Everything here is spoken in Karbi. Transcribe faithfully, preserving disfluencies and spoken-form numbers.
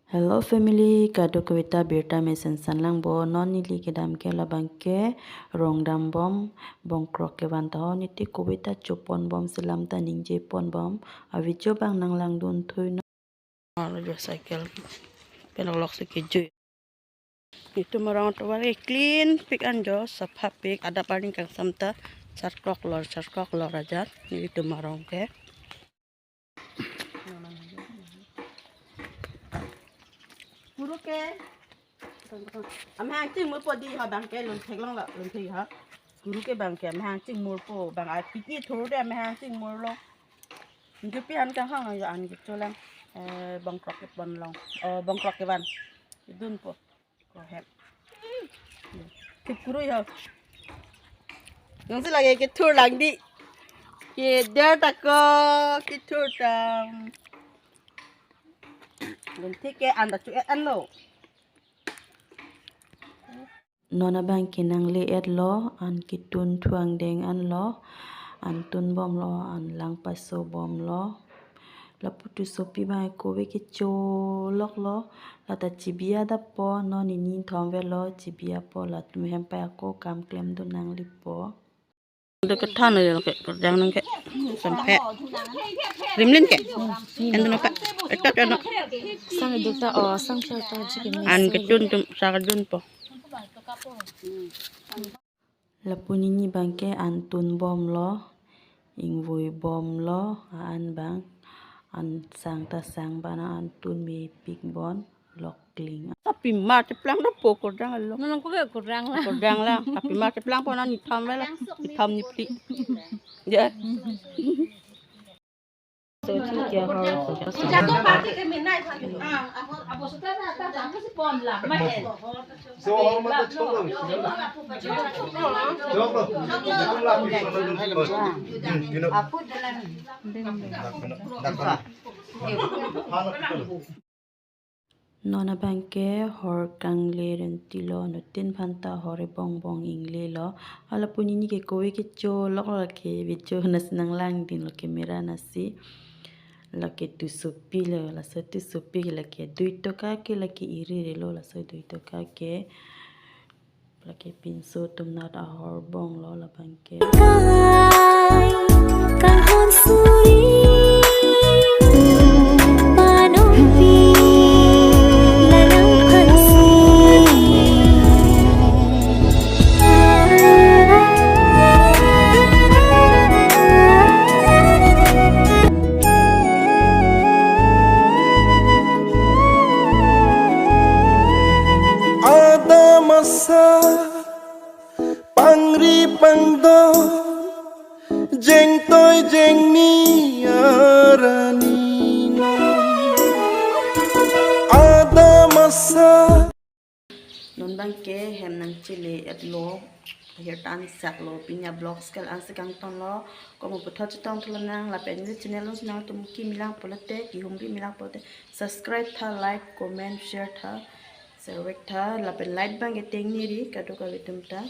Hello family, kadokave ta birta mesen sanlang bo. Non neli kedam ke labang ke rong dambom, bongkrok kevan ta ho, niti kove ta chopon bom, selam ta ningje pon bom. A video bang nanglangdun thui non. Aro jo cycle pen lok si kejui. Itum arong tovar ke clean pik an jo, sapha pik, adap arni kangsam ta charklok lor, charklok lor ajat itum arong ke. Guru ke. Amahang chingmur po di ho bang ke, lun theklong lo, lun thek ho. Guru ke bang ke amahang chingmur po, bang a piti thur de amahang chingmur lo. Ningje pi an kanghang lo, an kecho lang, eh, bongkrok kepon long, oh, bongkrok kevan. Idun po. Ko hem. Kekuru yo. Nang si lagi kethur lang di. Keder ta ko, kethur tam. Lun thek ke an ta chu-et an lo. Non abang ke nangle-et lo, an ketun thuang deng an lo, an tun bom lo, an lang paso bom lo. Lapu tusopi bang kove kecho lok lo, lata chibi adap po, non nini thom ve lo, chibi apo, latum hem pai ako kam klemdun nangli po. Dek kethan aja ke, kerjang nang ke, sampai rimlin ke, endo no ke, etat ano. Sang duk ta, oh, sang sa ta jik ni. An ketun tum, sa kedun po. Lapu nini bang ke an tun bom lo, ingvoi bom lo, an bang, an sang ta sang bana an tun mepik bon. Lok kling. Tapi ma cheplang do po kordang along. Nang ko ke kordang la. Kordang la. Tapi ma cheplang po nani thom ve la. Thom ni pli. Ya. So, chu kya ho? So, how much the chok? Chok. You know. Non abang ke hor kangle renti lo, nutin phanta hor ebong bong ingle lo. Lapu nini ke kove kecho lok lo ke video nasi nanglangdun lo camera nasi. Lake tusopi lo, laso tusopi ke lake dui toka ke lake iri re lo, laso dui toka ke. Lake pinso tum nat ahor bong lo labang ke. Kai, kai hon suri, panopi, lalang phansi. Adam asa pangri pangdon, jengtoi jengni arani non. Adam asa. Non bang ke hem nangchele-et lo, ahir tan sak lo, pini a-vlogs ke la-an si kangton lo, komo puthot chetong thulo nang, lapen neli channel along si nangtum kimi lang pulote, kihumri mi lang pulote, subscribe tha, like, comment, share tha, share vek tha, lapen light bang ke tengni ri, kadokave atum ta.